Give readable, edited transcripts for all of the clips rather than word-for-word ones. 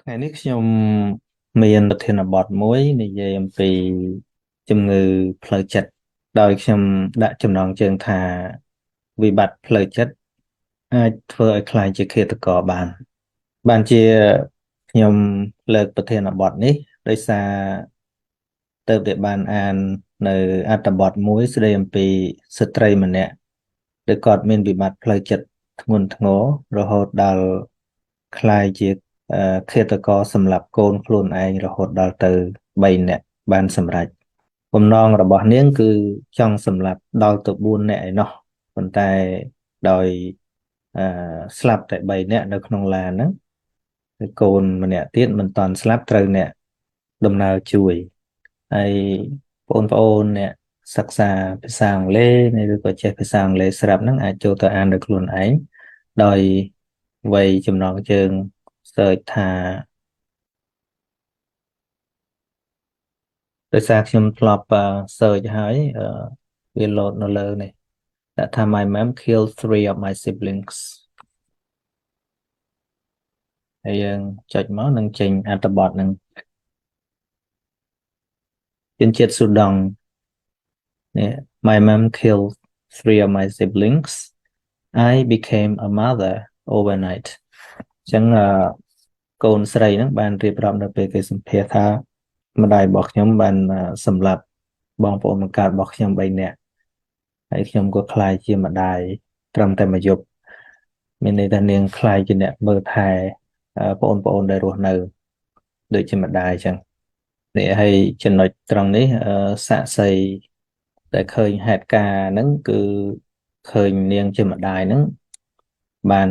ថ្ងៃនេះខ្ញុំមានប្រធានបទមួយនិយាយអំពីជំងឺផ្លូវចិត្តដោយខ្ញុំដាក់ចំណងជើងថាវិបត្តិផ្លូវចិត្តអាចធ្វើឲ្យក្លាយជាឃាតករបានបានជាខ្ញុំលើកប្រធានបទនេះដោយសារទៅតែបានអាននៅអត្ថបទមួយស្ដីអំពីស្ត្រីម្នាក់ដែលគាត់មានវិបត្តិផ្លូវចិត្តធ្ងន់ធ្ងររហូតដល់ក្លាយជាឃាតករសម្លាប់កូនខ្លួនឯងរហូតដល់ទៅ3នាក់បានសម្រេចបំណងរបស់នាងគឺចង់សម្លាប់ដល់ទៅ4នាក់ឯណោះប៉ុន្តែដោយស្លាប់តែ3នាក់នៅក្នុងឡានហ្នឹងហើយកូនម្នាក់ទៀតមិនតាន់ស្លាប់ត្រូវអ្នកដំណើរជួយហើយបងប្អូនអ្នកសិក្សាភាសាអង់គ្លេសឬក៏ចេះភាសាអង់គ្លេសស្រាប់ហ្នឹងអាចចូលទៅអានដោយខ្លួនឯងដោយវ័យចំណងជើង search ថាដោយសារខ្ញុំធ្លាប់ search ហើយវា load នៅលើនេះដាក់ថា my mom killed 3 of my siblings ហើយយើងចុចមកនឹងចេញអត្ថបទនឹងជនជាតិស៊ូដង់នេះ My mom killed 3 of my siblings. I became a mother overnight. អញ្ចឹងកូនស្រីហ្នឹងបានរៀបរាប់នៅពេលគេសម្ភាសថាម្ដាយរបស់ខ្ញុំបានសម្លាប់បងប្អូនបង្កើតរបស់ខ្ញុំ3នាក់ហើយខ្ញុំក៏ក្លាយជាម្ដាយត្រឹមតែមួយយប់មានន័យថានាងក្លាយជាអ្នកមើលថែបងប្អូនដែលរស់នៅដូចជាម្ដាយអញ្ចឹងនេះហើយចំណុចត្រង់នេះសាក្សីដែលឃើញហេតុការណ៍ហ្នឹងគឺឃើញនាងជាម្ដាយហ្នឹងបាន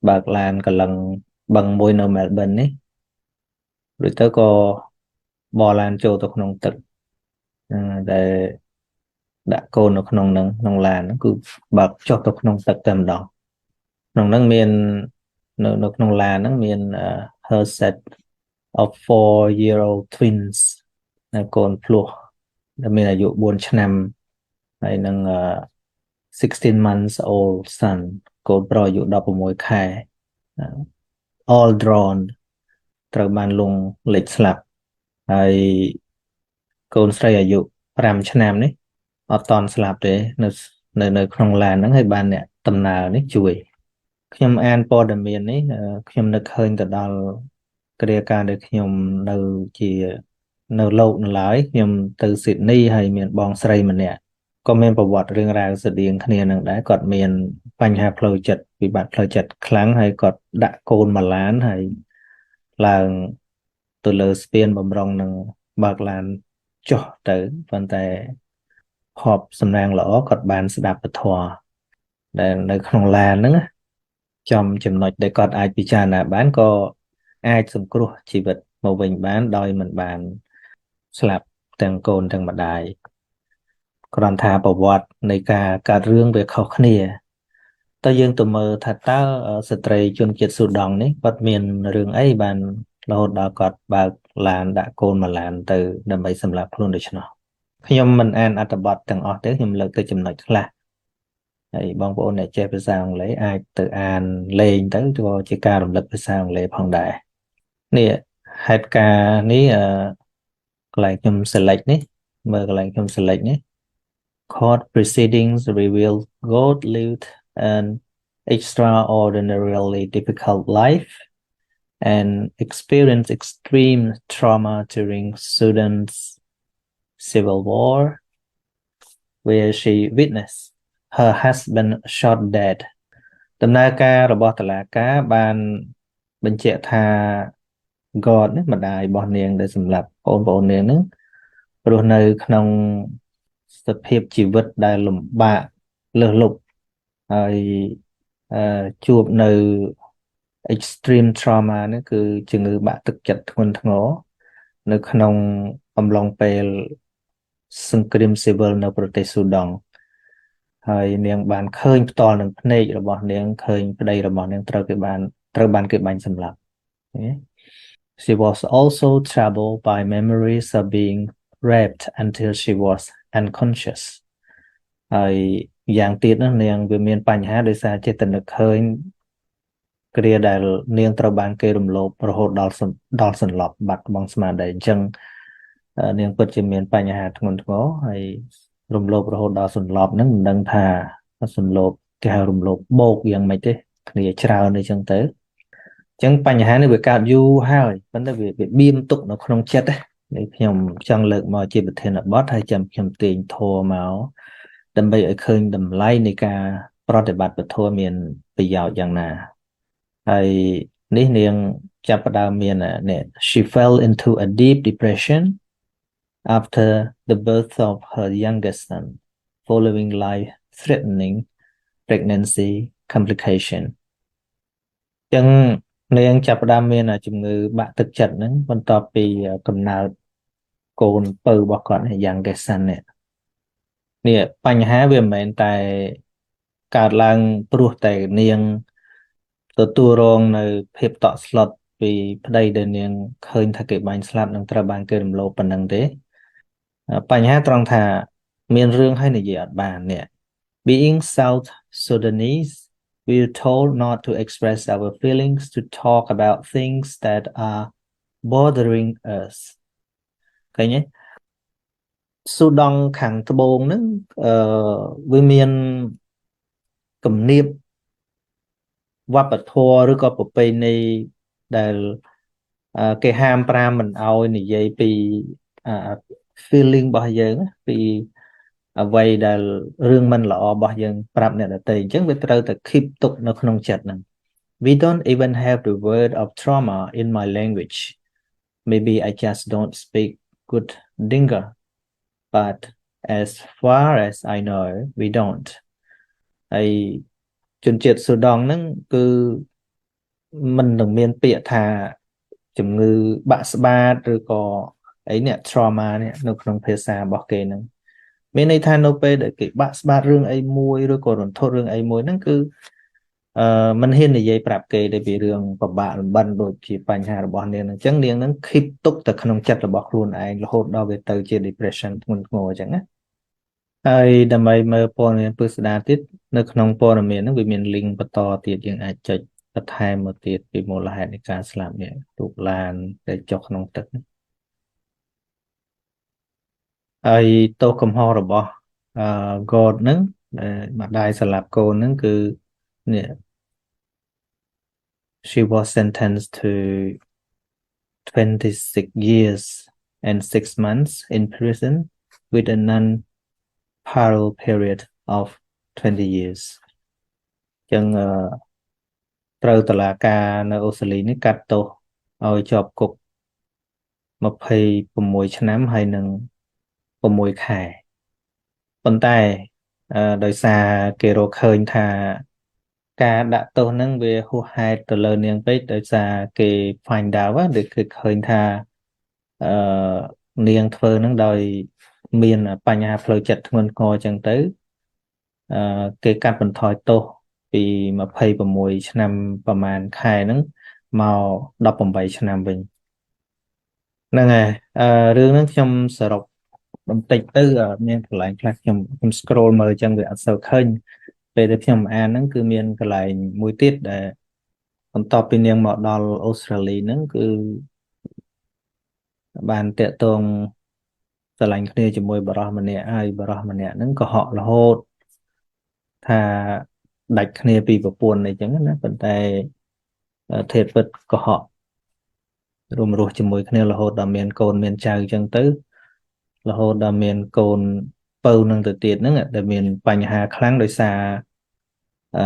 បើកឡានកលឹងបឹងមួយនៅមែលប៊ននេះរួចទៅក៏បរឡានចូលទៅក្នុងទឹកដែលដាក់កូននៅក្នុងហ្នឹងក្នុងឡានហ្នឹងគឺបើកចុះទៅក្នុងទឹកតែម្ដងក្នុងហ្នឹងមាននៅក្នុងឡានហ្នឹងមាន her set of 4-year-old twins កូនភ្លោះដែលមានអាយុ4ឆ្នាំហើយនឹង16 months old son កូនប្រុសអាយុ16ខែ all drowned ត្រូវបានលង់លិចស្លាប់ហើយកូនស្រីអាយុ5ឆ្នាំនេះអត់តន់ស្លាប់ទេនៅនៅក្នុងឡានហ្នឹងហើយបានអ្នកដំណើរនេះជួយខ្ញុំអានព័ត៌មាននេះខ្ញុំនឹកឃើញទៅដល់គ្រាការដែលខ្ញុំនៅជានៅលោកនៅឡើយខ្ញុំទៅស៊ីដនីហើយមានបងស្រីម្នាក់ក៏មានប្រវត្តិរឿងរ៉ាវស្រដៀងគ្នានឹងដែរគាត់មានបញ្ហាផ្លូវចិត្តវិបត្តិផ្លូវចិត្តខ្លាំងហើយគាត់ដាក់កូនមួយឡានហើយឡើងទៅលើស្ពានបំរុងនឹងបើកឡានចុះទៅប៉ុន្តែភពសំណាងល្អគាត់បានស្ដាប់ពធដែលនៅក្នុងឡានហ្នឹងចំចំណុចដែលគាត់អាចពិចារណាបានក៏អាចសង្គ្រោះជីវិតមកវិញបានដោយមិនបានស្លាប់ទាំងកូនទាំងម្ដាយគ្រាន់ថាប្រវត្តិនៃការកើតរឿងវាខុសគ្នាតើយើងទៅមើលថាតើស្ត្រីជនជាតិស៊ូដង់នេះគាត់មានរឿងអីបានរហូតដល់គាត់បើកឡានដាក់កូនមួយឡានទៅដើម្បីសម្លាប់ខ្លួនដូច្នោះខ្ញុំមិនអានអត្ថបទទាំងអស់ទេខ្ញុំលើកទៅចំណុចខ្លះហើយបងប្អូនអ្នកចេះភាសាអង់គ្លេសអាចទៅអានលេងទៅក៏ជាការរំលឹកភាសាអង់គ្លេសផងដែរនេះហេតុការណ៍នេះកន្លែងខ្ញុំ select នេះមើលកន្លែងខ្ញុំ select នេះ Court proceedings reveal God lived an extraordinarily difficult life and experienced extreme trauma during Sudan's civil war where she witnessed her husband shot dead ដំណើរការរបស់តុលាការបានបញ្ជាក់ថា God នេះម្ដាយរបស់នាងដែលសម្លាប់បងប្អូននាងហ្នឹងរស់នៅក្នុងសភាពជីវិតដែលលំបាកលើសលប់ហើយជួបនៅ extreme trauma នេះគឺជំងឺបាក់ទឹកចិត្តធ្ងន់ធ្ងរនៅក្នុងអំឡុងពេលសង្គ្រាមស៊ីវិលនៅប្រទេសស៊ូដង់ហើយនាងបានឃើញផ្ទាល់នឹងភ្នែករបស់នាងឃើញប្តីរបស់នាងត្រូវបានគេបាញ់សម្លាប់ She was also troubled by memories of being raped until she was unconscious ហើយយ៉ាងទៀតនោះនាងវាមានបញ្ហាដោយសារចេតនឹកឃើញ គ្រាដែលនាងត្រូវបានគេរំលោភរហូតដល់ដល់សន្លប់បាត់បង់ស្មារតីអញ្ចឹងនាងពិតជាមានបញ្ហាធ្ងន់ធ្ងរហើយរំលោភរហូតដល់សន្លប់ហ្នឹងមិនដឹងថាសន្លប់គេហៅរំលោភបោកយ៉ាងម៉េចទេគ្នាច្រើនអីចឹងទៅអញ្ចឹងបញ្ហានេះវាកើតយូរហើយប៉ុន្តែវាបៀមទុកនៅក្នុងចិត្តនេះខ្ញុំចង់លើកមកជាប្រធានបទហើយចាំខ្ញុំទាញធម៌មកដើម្បីឲ្យឃើញតម្លៃនៃការប្រតិបត្តិធម៌មានប្រយោជន៍យ៉ាងណាហើយនេះនាងចាប់ផ្ដើមមាននេះ She fell into a deep depression after the birth of her youngest son, following life threatening pregnancy complication. ចឹងនាងចាប់ផ្ដើមមានជំងឺបាក់ទឹកចិត្តហ្នឹងបន្ទាប់ពីកំណើតកូនពៅរបស់គាត់ youngest son នេះនេះបញ្ហាវាមិនមែនតែកើតឡើងព្រោះតែនាងទទួលរងនៅភាពតក់ស្លុតពីប្តីដែលនាងឃើញថាគេបាញ់ស្លាប់នឹងត្រូវបានគេរំលោភប៉ុណ្ណឹងទេបញ្ហាត្រង់ថាមានរឿងឲ្យនិយាយអត់បាននេះ Being South Sudanese, we are told not to express our feelings, to talk about things that are bothering us. ឃើញទេស៊ូដង់ខាងត្បូងហ្នឹងអឺវាមានគំនាបវប្បធម៌ឬក៏ប្រពៃណីដែលគេហាមប្រាមមិនឲ្យនិយាយពី feeling របស់យើងពីអ្វីដែលរឿងមិនល្អរបស់យើងប្រាប់អ្នកដទៃអញ្ចឹងវាត្រូវតែ keep ទុកនៅក្នុងចិត្តហ្នឹង We don't even have the word of trauma in my language. Maybe I just don't speak good Dinka, but as far as I know, we don't. ហើយជនជាតិស៊ូដង់ហ្នឹងគឺមិននឹងមានពាក្យថាជំងឺបាក់ស្បាតឬក៏អីនេះ trauma នេះនៅក្នុងភាសារបស់គេហ្នឹងមានន័យថានៅពេលដែលគេបាក់ស្បាតរឿងអីមួយឬក៏រន្ធត់រឿងអីមួយហ្នឹងគឺអឺមិនហ៊ាននិយាយប្រាប់គេទៅពីរឿងពិបាកលំបិនដូចជាបញ្ហារបស់នាងហ្នឹងអញ្ចឹងនាងហ្នឹង keep ទុកតែក្នុងចិត្តរបស់ខ្លួនឯងរហូតដល់វាទៅជា depression ធ្ងន់ធ្ងរអញ្ចឹងណាហើយដើម្បីមើលព័ត៌មានពិស្ដារទៀតនៅក្នុងព័ត៌មានហ្នឹងវាមាន link បន្តទៀតយើងអាចចុចបន្ថែមមកទៀតពីមូលហេតុនៃការស្លាប់នេះរូបឡានដែលចុះក្នុងទឹកហើយទោសកំហុសរបស់អឺ God ហ្នឹងដែលម្ដាយសម្លាប់កូនហ្នឹងគឺនេះ She was sentenced to 26 years and 6 months in prison with a non parole period of 20 years. ចឹងត្រូវតុលាការនៅអូស្ត្រាលីនេះកាត់ទោសឲ្យជាប់គុក26ឆ្នាំហើយនឹង6ខែប៉ុន្តែដោយសារគេរកឃើញថាការដាក់ទោសហ្នឹងវាហួសហេតុទៅលើនាងពេកដោយសារគេ find out ឬគឺឃើញថាអឺនាងធ្វើហ្នឹងដោយមានបញ្ហាផ្លូវចិត្តធ្ងន់ធ្ងរអញ្ចឹងទៅអឺគេកាត់បន្ថយទោសពី26ឆ្នាំប្រហែលខែហ្នឹងមក18ឆ្នាំវិញហ្នឹងហើយអឺរឿងហ្នឹងខ្ញុំសរុបបន្តិចទៅមានកន្លែងខ្លះខ្ញុំខ្ញុំ scroll មើលអញ្ចឹងវាអត់សូវឃើញពេលដែលខ្ញុំអានហ្នឹងគឺមានកន្លែងមួយទៀតដែលបន្ទាប់ពីនាងមកដល់អូស្ត្រាលីហ្នឹងគឺបានតាក់ទងស្រឡាញ់គ្នាជាមួយបុរសម្នាក់ហើយបុរសម្នាក់ហ្នឹងក៏ហក់រហូតថាដាច់គ្នាពីប្រពន្ធអីចឹងណាប៉ុន្តែធាតុពិតកុហករួមរស់ជាមួយគ្នារហូតដល់មានកូនមានចៅចឹងទៅរហូតដល់មានកូនពៅនឹងទៅទៀតហ្នឹងដែលមានបញ្ហាខ្លាំងដោយសារអឺ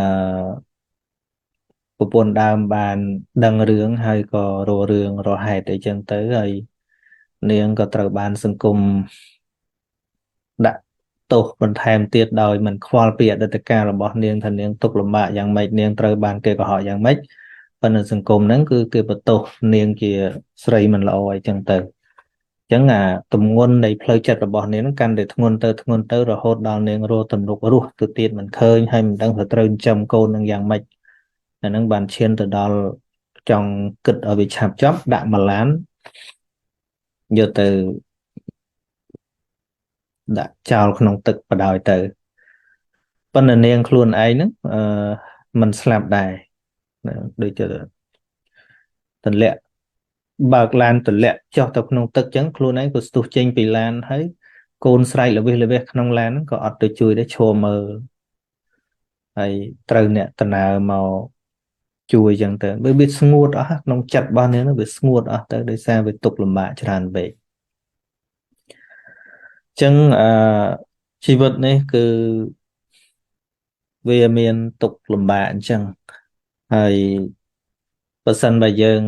ប្រពន្ធដើមបានដឹងរឿងហើយក៏រករឿងរហេតុអីចឹងទៅហើយនាងក៏ត្រូវបានសង្គមដាក់ទោសបន្ថែមទៀតដោយមិនខ្វល់ពីអតីតកាលរបស់នាងថានាងទុក្ខលំបាកយ៉ាងម៉េចនាងត្រូវបានគេកុហកយ៉ាងម៉េចប៉ុន្តែសង្គមហ្នឹងគឺគេបន្ទោសនាងជាស្រីមិនល្អអីចឹងទៅអញ្ចឹងអាទម្ងន់នៃផ្លូវចិត្តរបស់នាងកាន់តែធ្ងន់ទៅធ្ងន់ទៅរហូតដល់នាងរស់ទំនុករស់ទៅទៀតមិនឃើញហើយមិនដឹងថាត្រូវចិញ្ចឹមកូននឹងយ៉ាងម៉េចអាហ្នឹងបានឈានទៅដល់ចង់គិតឲ្យវាឆាប់ចប់ដាក់មួយឡានយកទៅដាក់ចោលក្នុងទឹកបដ ாய் ទៅប៉ុន្តែនាងខ្លួនឯងហ្នឹងអឺមិនស្លាប់ដែរ។ ដូចជាទម្លាក់បើកឡានទម្លាក់ចុះទៅក្នុងទឹកចឹងខ្លួនឯងក៏ស្ទុះចេញពីឡានហើយកូនស្រែកល្វិះល្វះក្នុងឡានហ្នឹងក៏អត់ទៅជួយដែរឈរមើលហើយត្រូវអ្នកដំណើរមកជួយចឹងទៅវាស្ងួតអស់ក្នុងចិត្តរបស់នាងវាស្ងួតអស់ទៅដោយសារវាទុក្ខលំបាកច្រើនពេកចឹងអឺជីវិតនេះគឺវាមានទុក្ខលំបាកអញ្ចឹងហើយបើសិនបើយើង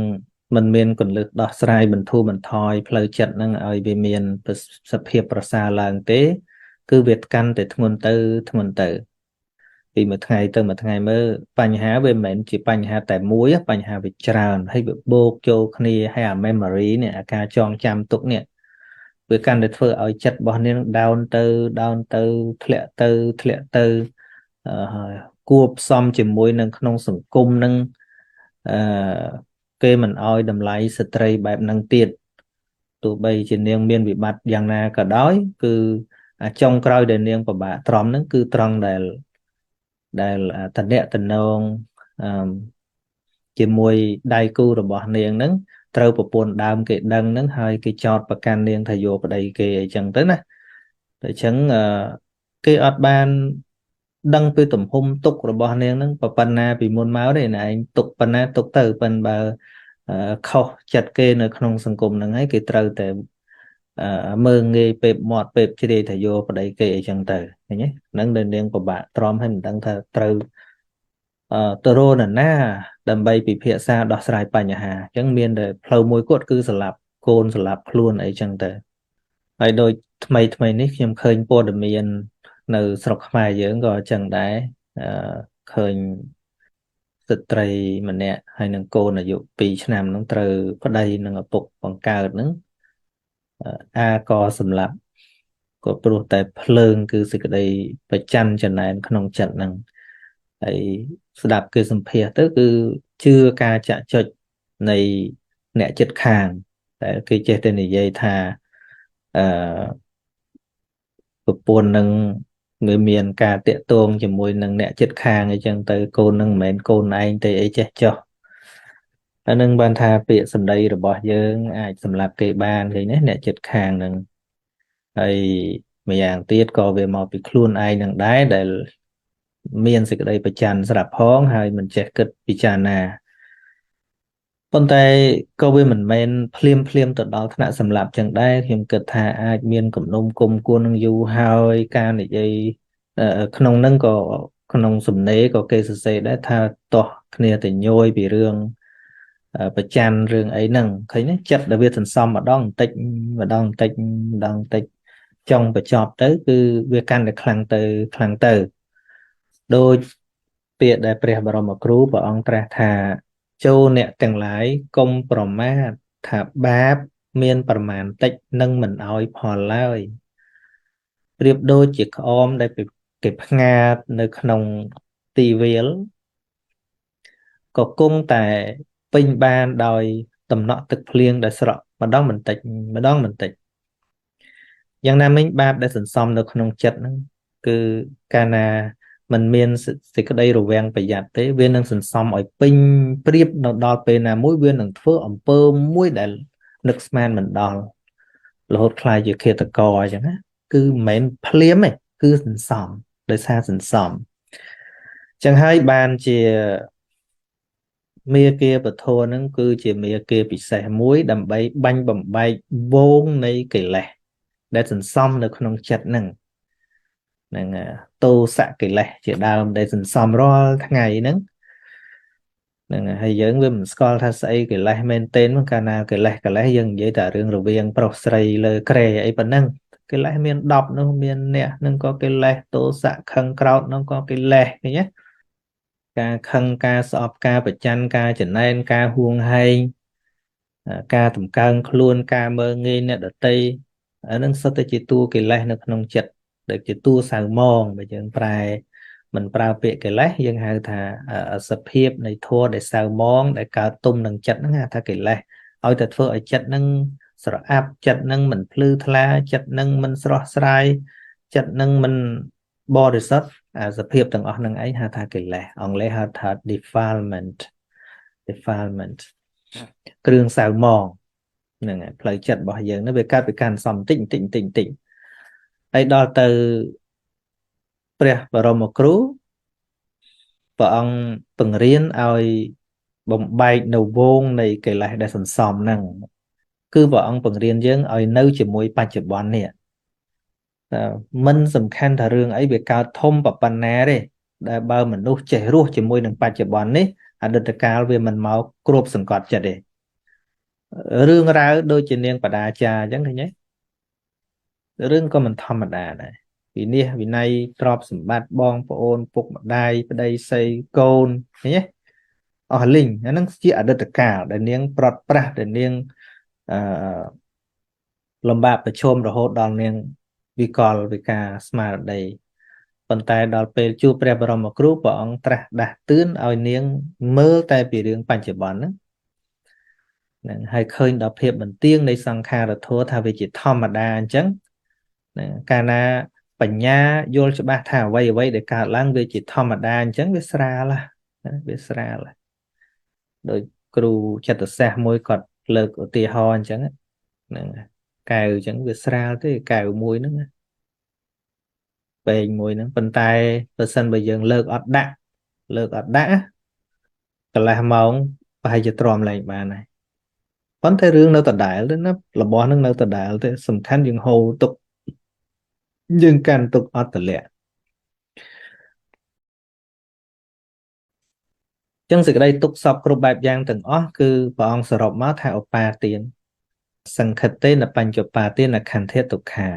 មិនមានគន្លឹះដោះស្រាយបន្ធូរបន្ថយផ្លូវចិត្តហ្នឹងឲ្យវាមានសភាពប្រសើរឡើងទេ គឺវាកាន់តែធ្ងន់ទៅធ្ងន់ទៅពីមួយថ្ងៃទៅមួយថ្ងៃមើលបញ្ហាវាមិនមែនជាបញ្ហាតែមួយបញ្ហាវាច្រើនហើយវាបូកចូលគ្នាហើយអា memory នេះអាការចងចាំទុកនេះវាកាន់តែធ្វើឲ្យចិត្តរបស់នាង down ទៅ down ទៅធ្លាក់ទៅធ្លាក់ទៅគួបផ្សំជាមួយនឹងក្នុងសង្គមនឹងអឺគេមិនអោយតម្លៃស្ត្រីបែបហ្នឹងទៀតទោះបីជានាងមានវិបត្តិយ៉ាងណាក៏ដោយគឺអាចុងក្រោយដែលនាងពិបាកទ្រាំហ្នឹងគឺត្រង់ដែលដែលតនៈតំណងអឺជាមួយដៃគូរបស់នាងហ្នឹងត្រូវប្រពន្ធដើមគេដឹងហ្នឹងហើយគេចោទប្រកាន់នាងថាយកប្តីគេអីចឹងទៅណាតែអញ្ចឹងគេអត់បានដឹងពីទំហំទុករបស់នាងហ្នឹងប៉ុណ្ណាពីមុនមកទេណាឯងទុកប៉ុណ្ណាទុកទៅប៉ុន្តែបើខុសចិត្តគេនៅក្នុងសង្គមហ្នឹងហើយគេត្រូវតែមើងងាយពេបមាត់ពេបជ្រាយថាយកប្តីគេអីចឹងទៅឃើញទេហ្នឹងដែលនាងពិបាកទ្រាំហើយមិនដឹងថាត្រូវទៅរកនរណាដើម្បីពិភាក្សាដោះស្រាយបញ្ហាអញ្ចឹងមានតែផ្លូវមួយគត់គឺសម្លាប់កូនសម្លាប់ខ្លួនអីចឹងទៅហើយដូចថ្មីថ្មីនេះខ្ញុំឃើញព័ត៌មាននៅស្រុកខ្មែរយើងក៏អញ្ចឹងដែរអឺឃើញស្ត្រីម្នាក់ហើយនឹងកូនអាយុ2ឆ្នាំហ្នឹងត្រូវប្តីនិងឪពុកបង្កើតហ្នឹងអាក៏សម្លាប់ក៏ព្រោះតែភ្លើងគឺសេចក្តីប្រច័នចំណែនក្នុងចិត្តហ្នឹងហើយស្ដាប់គេសម្ភាសទៅគឺជឿការចាក់ចុចនៃអ្នកចិត្តខាងតែគេចេះតែនិយាយថាអឺប្រពន្ធនឹងវាមានការតាក់ទងជាមួយនឹងអ្នកចិត្តខាងអីចឹងទៅកូននឹងមិនមែនកូនឯងទេអីចេះចុះអានឹងបានថាពាក្យសម្ដីរបស់យើងអាចសម្លាប់គេបានឃើញទេអ្នកចិត្តខាងនឹងហើយម្យ៉ាងទៀតក៏វាមកពីខ្លួនឯងនឹងដែរដែលមានសេចក្តីប្រច័នស្រាប់ផងហើយមិនចេះគិតពិចារណាប៉ុន្តែក៏វាមិនមែនភ្លាមភ្លាមទៅដល់ថ្នាក់សម្លាប់ចឹងដែរខ្ញុំគិតថាអាចមានគំនុំគុំគួននឹងយូរហើយការនិយាយក្នុងហ្នឹងក៏ក្នុងសំណេរក៏គេសរសេរដែរថាតោះគ្នាទៅញយពីរឿងប្រច័នរឿងអីហ្នឹងឃើញទេចិត្តដែលវាសន្សំម្ដងបន្តិចម្ដងបន្តិចម្ដងបន្តិចចង់បញ្ចប់ទៅគឺវាកាន់តែខ្លាំងទៅខ្លាំងទៅដូចពាក្យដែលព្រះបរមគ្រូព្រះអង្គត្រាស់ថាចូលអ្នកទាំងឡាយកុំប្រមាទថាបាបមានប្រមាណតិចនឹងមិនអោយផលឡើយប្រៀបដូចជាក្អមដែលគេផ្ងាតនៅក្នុងទីវាលក៏គង់តែពេញបានដោយតំណក់ទឹកភ្លៀងដែលស្រក់ម្ដងបន្តិចម្ដងបន្តិចយ៉ាងណាមិញបាបដែលសន្សំនៅក្នុងចិត្តហ្នឹងគឺកាលណាมันមានសេចក្តីរវាងប្រយ័ត្នទេវានឹងសន្សំឲ្យពេញព្រៀបនៅដល់ពេលណាមួយវានឹងធ្វើអំពើមួយដែលនឹកស្មានមិនដល់រហូតក្លាយជាឃាតករអញ្ចឹងណាគឺមិនមែនភ្លាមទេគឺសន្សំដោយសារសន្សំអញ្ចឹងហើយបានជាមាគាពធហ្នឹងគឺជាមាគាពិសេសមួយដើម្បីបាញ់បំបែកវងនៃកិលេសដែលសន្សំនៅក្នុងចិត្តហ្នឹងនឹងទោសៈកិលេសជាដើមដែលសន្សំរាល់ថ្ងៃហ្នឹងហ្នឹងហើយយើងវាមិនស្គាល់ថាស្អីកិលេសមែនទែនមកកាលណាកិលេសកិលេសយើងនិយាយតែរឿងរវាងប្រុសស្រីលើក្រែអីប៉ុណ្ណឹងកិលេសមាន10នោះមានអ្នកនឹងក៏កិលេសទោសៈខឹងក្រោធនោះក៏កិលេសឃើញទេការខឹងការស្អប់ការប្រច័នការចំណែនការហួងហែងការតម្កើងខ្លួនការមើលងាយអ្នកដទៃអានឹងសុទ្ធតែជាតួកិលេសនៅក្នុងចិត្តដែលជាតួសៅមងបើយើងប្រែមិនប្រើពាក្យកិលេសយើងហៅថាសភាពនៃធម៌ដែលសៅមងដែលកើតទុំនឹងចិត្តហ្នឹងហៅថាកិលេសឲ្យតែធ្វើឲ្យចិត្តហ្នឹងស្រអាប់ចិត្តហ្នឹងមិនភ្លឺថ្លាចិត្តហ្នឹងមិនស្រស់ស្រាយចិត្តហ្នឹងមិនបរិសុទ្ធអាសភាពទាំងអស់ហ្នឹងឯងហៅថាកិលេសអង់គ្លេសហៅថា defilement Defilement គ្រឿងសៅមងហ្នឹងហើយផ្លូវចិត្តរបស់យើងនេះវាកើតពីការសំតិចតិចតិចតិចហើយដល់ទៅព្រះបរមគ្រូព្រះអង្គពង្រៀនឲ្យបំបែកនៅវងនៃកិលេសដែលសន្សំហ្នឹងគឺព្រះអង្គពង្រៀនយើងឲ្យនៅជាមួយបច្ចុប្បន្ននេះមិនសំខាន់ថារឿងអីវាកើតធំប៉ុណ្ណាទេដែលបើមនុស្សចេះរស់ជាមួយនឹងបច្ចុប្បន្ននេះអតីតកាលវាមិនមកគ្របសង្កត់ចិត្តទេរឿងរ៉ាវដូចជានាងបដាចាអញ្ចឹងឃើញទេរឿងក៏មិនធម្មតាដែរវិនិច្ឆ័យវិន័យទ្រព្យសម្បត្តិបងប្អូនពុកម្ដាយប្តីស្រីកូនឃើញទេអស់លីងអាហ្នឹងជាអតីតកាលដែលនាងប្រត់ប្រាស់ដែលនាងអឺលំបាកប្រឈមរហូតដល់នាងវិកលវិការស្មារតីប៉ុន្តែដល់ពេលជួបព្រះបរមគ្រូព្រះអង្គត្រាស់ដាស់តឿនឲ្យនាងមើលតែពីរឿងបច្ចុប្បន្នហ្នឹងហើយឃើញដល់ភាពមិនទៀងនៃសង្ខារធម៌ថាវាជាធម្មតាអញ្ចឹងហ្នឹងកាលណាបញ្ញាយល់ច្បាស់ថាអ្វីអ្វីដែលកើតឡើងវាជាធម្មតាអញ្ចឹងវាស្រាលវាស្រាលដោយគ្រូចិត្តសាស្ត្រមួយគាត់លើកឧទាហរណ៍អញ្ចឹងហ្នឹងកែវអញ្ចឹងវាស្រាលទេកែវមួយហ្នឹងពេងមួយហ្នឹងប៉ុន្តែបើសិនបើយើងលើកអត់ដាក់កន្លះម៉ោងប្រហែលជាទ្រាំលែងបានហើយប៉ុន្តែរឿងនៅដដែលទេណារបស់ហ្នឹងនៅដដែលទេសំខាន់យើងហូរទុកយើងកាន់ទុកអត់ទលាក់ចឹងសេចក្តីទុកសពគ្រប់បែបយ៉ាងទាំងអស់គឺព្រះអង្គសរុបមកថាឧបាទានសង្ឃិតេនបញ្ចបាទានខន្ធាទុក្ខា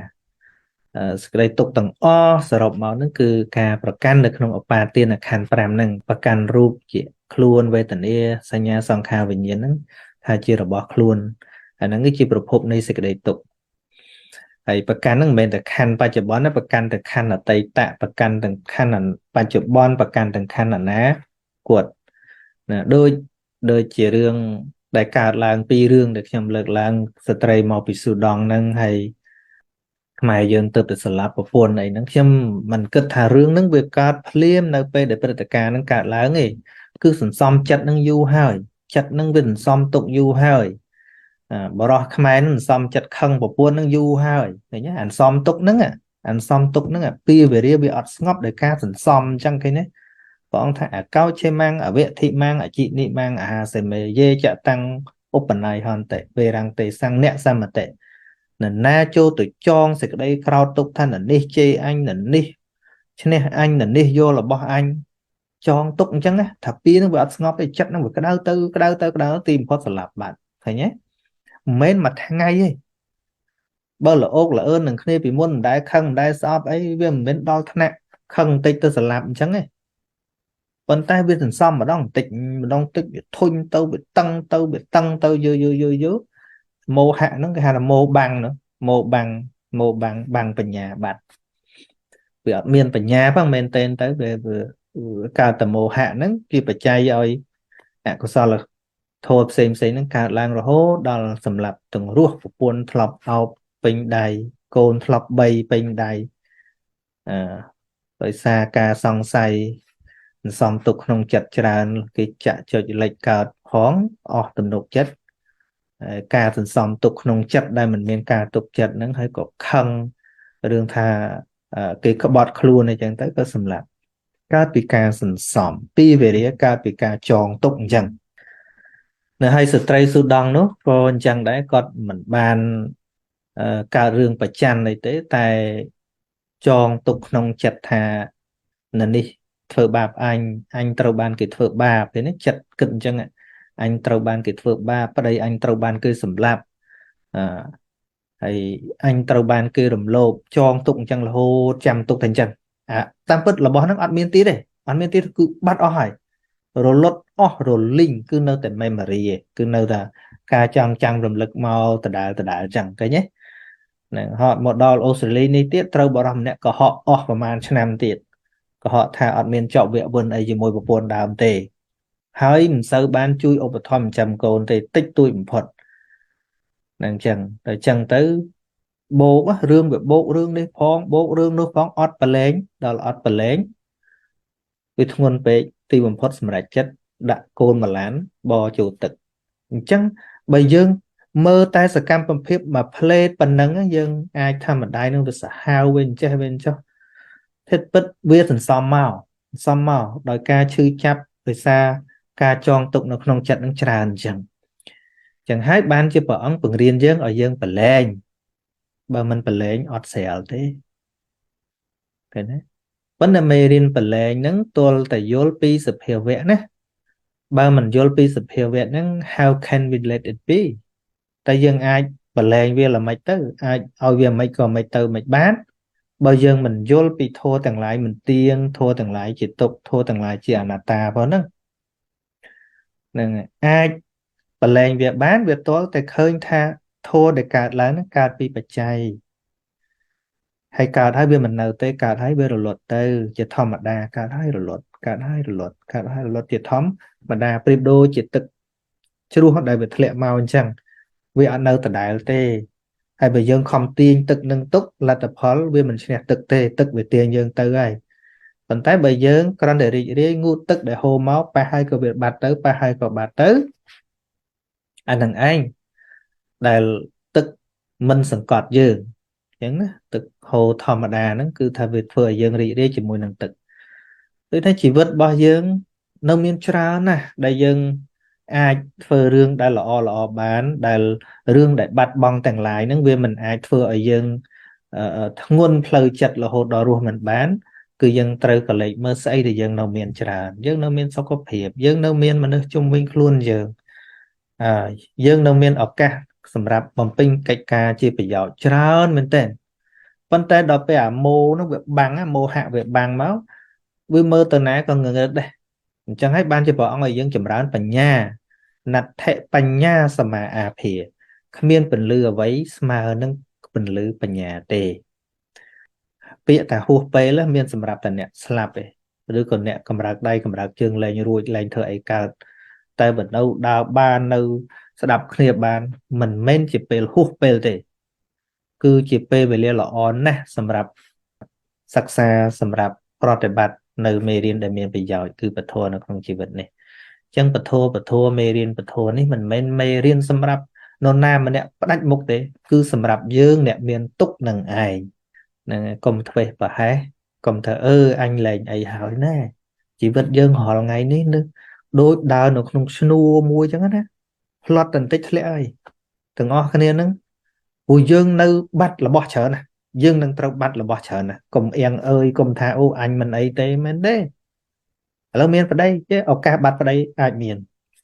សេចក្តីទុកទាំងអស់សរុបមកហ្នឹងគឺការប្រកាន់នៅក្នុងឧបាទានខណ្ឌ5ហ្នឹងប្រកាន់រូបជាខ្លួនវេទនាសញ្ញាសង្ខារវិញ្ញាណហ្នឹងថាជារបស់ខ្លួនអាហ្នឹងគឺជាប្រភពនៃសេចក្តីទុក្ខហើយប្រកាន់ហ្នឹងមិនមែនតែខណ្ឌបច្ចុប្បន្នទេប្រកាន់តែខណ្ឌអតីតប្រកាន់ទាំងខណ្ឌបច្ចុប្បន្នប្រកាន់ទាំងខណ្ឌអនាគតណាដូចជារឿងដែលកើតឡើងពីររឿងដែលខ្ញុំលើកឡើងស្ត្រីមកពីស៊ូដង់ហ្នឹងហើយខ្មែរយើងទៅតែស្លាប់ប្រពន្ធអីហ្នឹងខ្ញុំមិនគិតថារឿងហ្នឹងវាកើតភ្លាមនៅពេលដែលព្រឹត្តិការណ៍ហ្នឹងកើតឡើងទេគឺសន្សំចិត្តហ្នឹងយូរហើយចិត្តហ្នឹងវាសន្សំទុកយូរហើយបរោះខ្មែរហ្នឹងសន្សំចិត្តខឹងប្រពន្ធហ្នឹងយូរហើយឃើញទេអានសំទុកហ្នឹងអានសំទុកហ្នឹងពីវេរាវាអត់ស្ងប់ដោយការសន្សំអញ្ចឹងឃើញទេព្រះអង្គថាអកោឆេមាំងអវធិមាំងអចិនិមាំងអាហាសេមេយេចតាំងឧបន័យហន្តវេរੰទេសង្អ្នកសមតិនរណាចូលទៅចងសេចក្តីក្រោធទុកថាននេះជេរអញននេះឈ្នះអញននេះយករបស់អញចងទុកអញ្ចឹងណាថាពីនឹងវាអត់ស្ងប់ទេចិត្តនឹងវាក្តៅទៅក្តៅទៅក្តៅទីបំផុតស្លាប់បាត់ឃើញទេមិនមែនមួយថ្ងៃទេបើល្អោកល្អឿននឹងគ្នាពីមុនមិនដែលខឹងមិនដែលស្អប់អីវាមិនមែនដល់ថ្នាក់ខឹងបន្តិចទៅស្លាប់អញ្ចឹងទេប៉ុន្តែវាសន្សំម្ដងបន្តិចម្ដងតិចវាធុញទៅវាតឹងទៅវាតឹងទៅយឺយឺយឺយឺមោហៈហ្នឹងគេហៅថាមោបាំងនោះមោបាំងមោបាំងបាំងបញ្ញាបាត់វាអត់មានបញ្ញាផងមែនទែនទៅវាកើតតែមោហៈហ្នឹងជាបច្ច័យឲ្យអកុសលធម៌ផ្សេងផ្សេងហ្នឹងកើតឡើងរហូតដល់សម្លាប់ទាំងរស់ប្រពន្ធធ្លាប់អោបពេញដៃកូនធ្លាប់បីពេញដៃអឺដោយសារការសង្ស័យសន្សំទុកក្នុងចិត្តច្រើនគេចាក់ចុចលិចកើតផងអស់ទំនុកចិត្តការសន្សំទុកក្នុងចិត្តដែលមិនមានការទុកចិត្តហ្នឹងហើយក៏ខឹងរឿងថាគេក្បត់ខ្លួនអីចឹងទៅក៏សម្លាប់កើតពីការសន្សំពីវេរាកើតពីការចងទុកអញ្ចឹងនៅហើយស្ត្រីស៊ូដង់នោះក៏អញ្ចឹងដែរគាត់មិនបានកើតរឿងប្រច័នអីទេតែចងទុកក្នុងចិត្តថានៅនេះធ្វើបាបអញអញត្រូវបានគេធ្វើបាបទេណាចិត្តគិតអញ្ចឹងអញត្រូវបានគេធ្វើបាបប្តីអញត្រូវបានគេសម្លាប់អឺហើយអញត្រូវបានគេរំលោភចងទុកអញ្ចឹងរហូតចាំទុកតែអញ្ចឹងអាតាមពិតរបស់ហ្នឹងអត់មានទៀតទេអត់មានទៀតគឺបាត់អស់ហើយរលត់អស់រលីងគឺនៅតែ memory ឯងគឺនៅតែការចង់ចាំរំលឹកមកដដែលដដែលអញ្ចឹងឃើញទេហ្នឹងហត់មកដល់អូស្ត្រាលីនេះទៀតត្រូវបរិសម្នាក់ក៏ហក់អស់ប្រហែលឆ្នាំទៀតក៏ហក់ថាអត់មានជាប់វគ្គវិនអីជាមួយប្រពន្ធដើមទេហើយមិនសូវបានជួយឧបត្ថម្ភចាំកូនទេតិចតួចបំផុតហ្នឹងអញ្ចឹងតែអញ្ចឹងទៅបូករឿងវាបូករឿងនេះផងបូករឿងនោះផងអត់ប្រឡែងដល់អត់ប្រឡែងវាធ្ងន់ពេកទីបំផុតសម្រេចចិត្ត ដាក់កូនមួយឡានបចូលទឹកអញ្ចឹងបើយើងមើលតែសកម្មភាពមួយផ្លេតប៉ុណ្ណឹងយើងអាចថាម្ដាយនឹងវាសាហាវវាអញ្ចេះវាអញ្ចោះធាតុពិតវាសន្សំមកសន្សំមកដោយការឈឺចាប់ដោយសារការចងទុកនៅក្នុងចិត្តនឹងច្រើនអញ្ចឹងចឹងហើយបានជាព្រះអង្គបង្រៀនយើងឲ្យយើងប្រឡែងបើមិនប្រឡែងអត់ស្រាលទេឃើញទេប៉ុន្តែមេរៀនប្រឡែងហ្នឹងទល់តែយល់ពីសភាវៈណាបើមិនយល់ពីសភាវៈហ្នឹង how can we let it be តែយើងអាចប្រឡែងវាល្មិចទៅអាចឲ្យវាមិនក៏មិនទៅមិនបានបើយើងមិនយល់ពីធម៌ទាំងឡាយមិនទៀងធម៌ទាំងឡាយជាទុក្ខធម៌ទាំងឡាយជាអនត្តាផងហ្នឹងហ្នឹងអាចប្រឡែងវាបានវាទល់តែឃើញថាធម៌ដែលកើតឡើងហ្នឹងកើតពីបច្ច័យហើយកើតហើយវាមិននៅទេកើតហើយវារលត់ទៅជាធម្មតាកើតហើយរលត់កើតហើយរលត់កើតហើយរលត់ជាធម្មតាប្រៀបដូចជាទឹកជ្រោះដែលវាធ្លាក់មកអញ្ចឹងវាអត់នៅដដែលទេហើយបើយើងខំទាញទឹកនឹងទុកលទ្ធផលវាមិនឈ្នះទឹកទេទឹកវាទាញយើងទៅហើយប៉ុន្តែបើយើងគ្រាន់តែរីករាយងូតទឹកដែលហូរមកប៉ះហើយក៏វាបាត់ទៅប៉ះហើយក៏បាត់ទៅអានឹងឯងដែលទឹកមិនសង្កត់យើងអញ្ចឹងណាទឹកហូរធម្មតាហ្នឹងគឺថាវាធ្វើឲ្យយើងរីករាយជាមួយនឹងទឹកដូចថាជីវិតរបស់យើងនៅមានច្រើនណាស់ដែលយើងអាចធ្វើរឿងដែលល្អល្អបានដែលរឿងដែលបាត់បង់ទាំងឡាយហ្នឹងវាមិនអាចធ្វើឲ្យយើងធ្ងន់ផ្លូវចិត្តរហូតដល់រស់មិនបានគឺយើងត្រូវកលេចមើលស្អីដែលយើងនៅមានច្រើនយើងនៅមានសុខភាពយើងនៅមានមនុស្សជុំវិញខ្លួនយើងអឺយើងនៅមានឱកាសសម្រាប់បំពេញកិច្ចការជាប្រយោជន៍ច្រើនមែនទែនប៉ុន្តែដល់ពេលអាមោនោះវាបាំងមោហៈវាបាំងមកវាមើលទៅណាក៏ងងឹតដែរអញ្ចឹងហើយបានជាព្រះអង្គឲ្យយើងចម្រើនបញ្ញាណដ្ឋិបញ្ញាសមាអាភាគ្មានពន្លឺអ្វីស្មើនឹងពន្លឺបញ្ញាទេពាក្យថាហួសពេលមានសម្រាប់តែអ្នកស្លាប់ទេឬក៏អ្នកកម្រើកដៃកម្រើកជើងលែងរួចលែងធ្វើអីកើតតែបើនៅដើរបាននៅស្ដាប់គ្នាបានមិនមែនជាពេលហួសពេលទេគឺជាពេលវេលាល្អណាស់សម្រាប់សិក្សាសម្រាប់ប្រតិបត្តិនៅមេរៀនដែលមានប្រយោជន៍គឺពធនៅក្នុងជីវិតនេះអញ្ចឹងពធមេរៀនពធនេះមិនមែនមេរៀនសម្រាប់នរណាម្នាក់ផ្ដាច់មុខទេគឺសម្រាប់យើងអ្នកមានទុក្ខនឹងឯងហ្នឹងកុំធ្វេសប្រហែសកុំថាអឺអញលែងអីហើយណាជីវិតយើងរាល់ថ្ងៃនេះនឹងដូចដើរនៅក្នុងឈ្នួរមួយអញ្ចឹងណាផ្លត់តែបន្តិចធ្លាក់ហើយទាំងអស់គ្នាហ្នឹងព្រោះយើងនៅបាត់របស់ច្រើនណាយើងនឹងត្រូវបាត់របស់ច្រើនណាកុំអៀងអើយកុំថាអូអញមិនអីទេមែនទេឥឡូវមានប្តីទេឱកាសបាត់ប្តីអាចមាន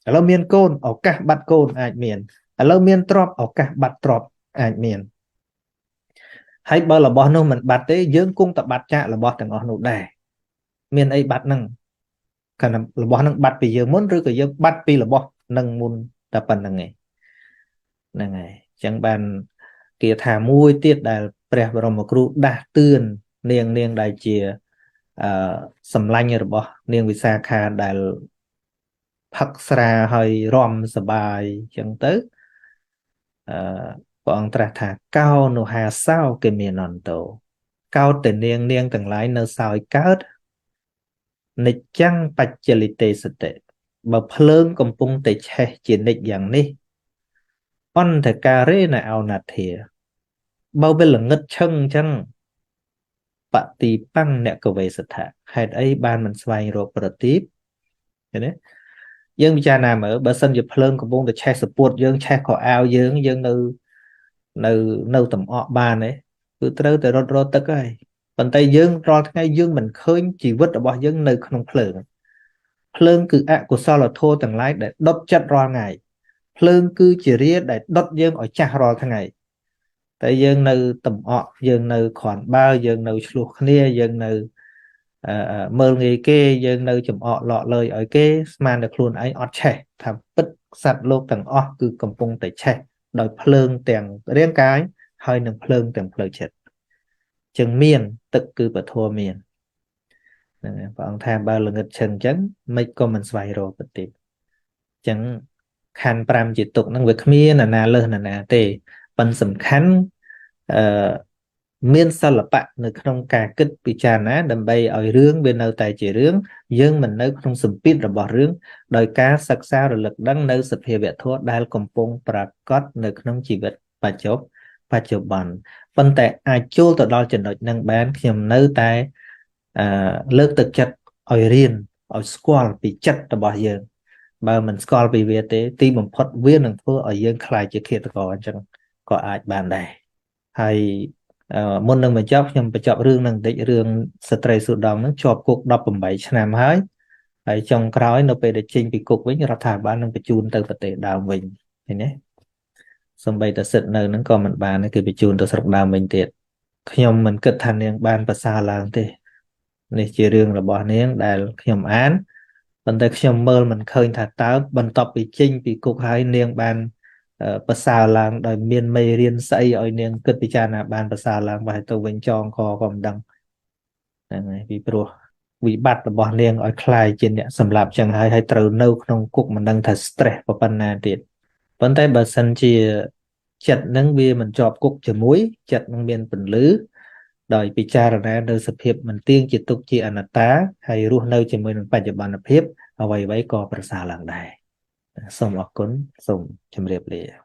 ឥឡូវមានកូនឱកាសបាត់កូនអាចមានឥឡូវមានទ្រព្យឱកាសបាត់ទ្រព្យអាចមានហើយបើរបស់នោះមិនបាត់ទេយើងគង់តែបាត់ចាករបស់ទាំងអស់នោះដែរមានអីបាត់ហ្នឹងកាលរបស់ហ្នឹងបាត់ពីយើងមុនឬក៏យើងបាត់ពីរបស់នឹងមុនតែប៉ុណ្្នឹងឯងហ្នឹងហើយអញ្ចឹងបានគាថាមួយទៀតដែលព្រះបរមគ្រូដាស់តឿននាងដែលជាអឺសម្លាញ់របស់នាងវិសាខាដែលផឹកស្រាហើយរំសបាយអញ្ចឹងទៅអឺព្រះអង្គត្រាស់ថាកោនុហាសោគេមានអន្តោកោតតែនាងទាំងឡាយនៅសោយកើតនិច្ចំបច្ចលិទេសតិបើភ្លើងកំពុងតែឆេះជានិច្ចយ៉ាងនេះអន្ធការេណអោណាធាបើវាល្ងឹតឈឹងអញ្ចឹងបតិបាំងអ្នកកវេសថៈហេតុអីបានមិនស្វែងរកប្រទីបឃើញទេយើងពិចារណាមើលបើសិនជាភ្លើងកំពុងតែឆេះសពួតយើងឆេះខោអាវយើងយើងនៅនៅតំអកបានទេគឺត្រូវតែរត់រកទឹកហើយប៉ុន្តែយើងរាល់ថ្ងៃយើងមិនឃើញជីវិតរបស់យើងនៅក្នុងភ្លើងភ្លើងគឺអកុសលធម៌ទាំងឡាយដែលដុតចិត្តរាល់ថ្ងៃភ្លើងគឺជារាដែលដុតយើងឲ្យចាស់រាល់ថ្ងៃតែយើងនៅតំអកយើងនៅគ្រាន់បើយើងនៅឆ្លោះគ្នាយើងនៅមើលងាយគេយើងនៅចំអកលក់លើយឲ្យគេស្មានតែខ្លួនឯងអត់ឆេះថាពិតសត្វលោកទាំងអស់គឺកំពុងតែឆេះដោយភ្លើងទាំងរាងកាយហើយនិងភ្លើងទាំងផ្លូវចិត្តចឹងមានទឹកគឺពធមានហ្នឹងព្រះអង្គថាបើល្ងឹតឈឹងចឹងមិនក៏មិនស្វែងរកប្រតិបចឹងខណ្ឌ5ជាទុកហ្នឹងវាគ្មានអាណាលើសអាណាទេប៉ុន្តែសំខាន់អឺ មានសិល្បៈនៅក្នុងការគិតពិចារណាដើម្បីឲ្យរឿងវានៅតែជារឿងយើងមិននៅក្នុងសម្ពាធរបស់រឿងដោយការសិក្សារលឹកដឹងនៅសភាវៈធម៌ដែលកំពុងប្រកបនៅក្នុងជីវិតបច្ចុប្បច្ចុប្បន្នប៉ុន្តែអាចចូលទៅដល់ចំណុចនឹងបានខ្ញុំនៅតែអឺលើកទឹកចិត្តឲ្យរៀនឲ្យស្គាល់ពីចិត្តរបស់យើងបើមិនស្គាល់ពីវាទេទីបំផុតវានឹងធ្វើឲ្យយើងក្លាយជាឃាតករអញ្ចឹងក៏អាចបានដែរហើយមុននឹងបញ្ចប់ខ្ញុំបញ្ចប់រឿងនឹងបន្តិចរឿងស្ត្រីស៊ូដង់នឹងជាប់គុក18ឆ្នាំហើយហើយចុងក្រោយនៅពេលដែលចេញពីគុកវិញរដ្ឋាភិបាលនឹងបញ្ជូនទៅប្រទេសដើមវិញឃើញទេសំបីតសិទ្ធនៅនឹងក៏មិនបានគេបញ្ជូនទៅស្រុកដើមវិញទៀតខ្ញុំមិនគិតថានាងបានប្រសើរឡើងទេនេះជារឿងរបស់នាងដែលខ្ញុំអានប៉ុន្តែខ្ញុំមើលមិនឃើញថាតើបន្ទាប់ពីចេញពីគុកហើយនាងបានប្រសើរឡើងដោយមានមេរៀនស្អីឲ្យនាងគិតពិចារណាបានប្រសើរឡើងបើទៅវិញចងកក៏មិនដឹងហ្នឹងហើយពីព្រោះវិបត្តិរបស់នាងឲ្យក្លាយជាអ្នកសម្លាប់ចឹងហើយហើយត្រូវនៅក្នុងគុកមិនដឹងថា stress ប៉ុណ្ណាទៀតប៉ុន្តែបើសិនជាចិត្តនឹងវាមិនជាប់គុកជាមួយចិត្តនឹងមានពន្លឺដោយពិចារណានៅសភាពមិនទៀងជាទុក្ខជាអនត្តាហើយរស់នៅជាមួយនឹងបច្ចុប្បន្នភាពអ្វីៗក៏ប្រសើរឡើងដែរសូមអរគុណសូមជម្រាបលា។